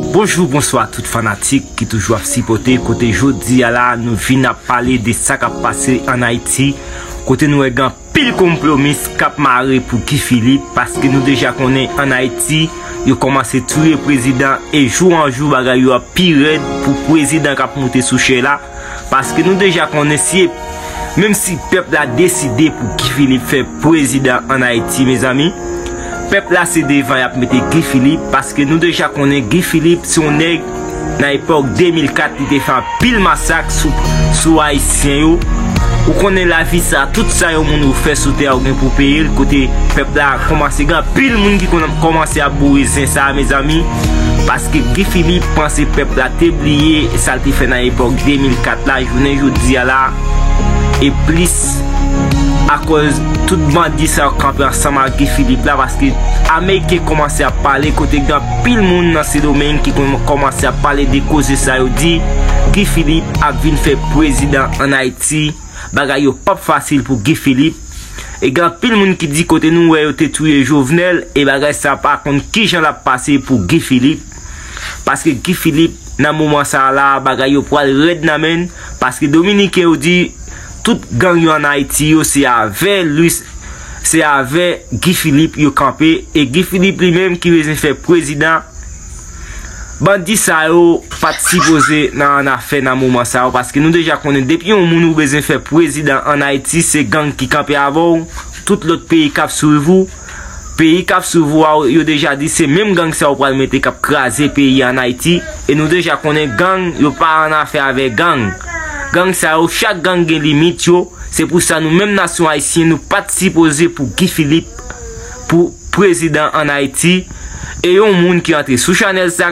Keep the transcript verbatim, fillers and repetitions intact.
Bonjou, bonswa tout fanatik ki toujou ap sipòte. Kote jodi a la, nou vin ap pale de sa k ap pase ann Ayiti, kote nou wè gen anpil konplomis k ap mare pou Guy Philippe, paske nou deja konnen ann Ayiti, yo kòmanse touye prezidan, e jou an jou, bagay yo ap pi rèd pou prezidan k ap moute sou chè la, paske nou deja konnen si, menm si pèp la deside pou Guy Philippe fè prezidan ann Ayiti, mezanmi, pèp la se devan y ap mete Guy Philippe, paske nou deja konnen Guy Philippe se yon nèg nan epòk de mil kat, li te fè anpil masak sou, sou Ayisyen yo. Ou konnen lavi sa, tout sa yon moun ou fè sou tè a, ou gen pou peye l, kote pèp la kòmanse gen anpil moun ki konn kòmanse ap boure zen sa, mezanmi. Paske Guy Philippe panse pèp la te bliye sa l te fè nan epòk de mil kat la, jounen jodi a la, e plis, akòz tout bandi sa yo kanpe ansanm ak Guy Philippe la, paske Ameriken kòmanse ap pale, kote gen anpil moun nan Sendomeng ki konn kòmanse ap pale de koze sa yo di, Guy Philippe ap vin fè prezidan ann Ayiti, bagay yo p ap fasil pou Guy Philippe. E gen anpil moun ki di kote nou wè yo te touye Jovenel, e bagay sa pa konn kijan l ap pase pou Guy Philippe. Paske Guy Philippe, nan moman sa a la, bagay yo pral rèd nan men l, paske Dominiken yo di tout gang yo ann Ayiti yo, se avè Luis, se avè Guy Philippe yo kanpe, e Guy Philippe li menm ki bezwen fè prezidan. Bandi sa yo pa t sipoze nan annafè nan moman sa yo, paske nou deja konnen depi yon moun ou bezwen fè prezidan ann Ayiti, se gang ki kanpe avè w, tout lòt peyi k ap swiv ou, peyi k ap swiv ou a, yo deja di se menm gang sa yo pral mete k ap kraze peyi ann Ayiti, e nou deja konnen gang, yo pa annafè avè gang. Gang sa yo, chak gang gen limit yo, se pou sa nou menm nasyon ayisyen, nou pa t sipoze pou Guy Philippe, pou prezidan ann Ayiti, e yon moun ki antre sou chanèl sa,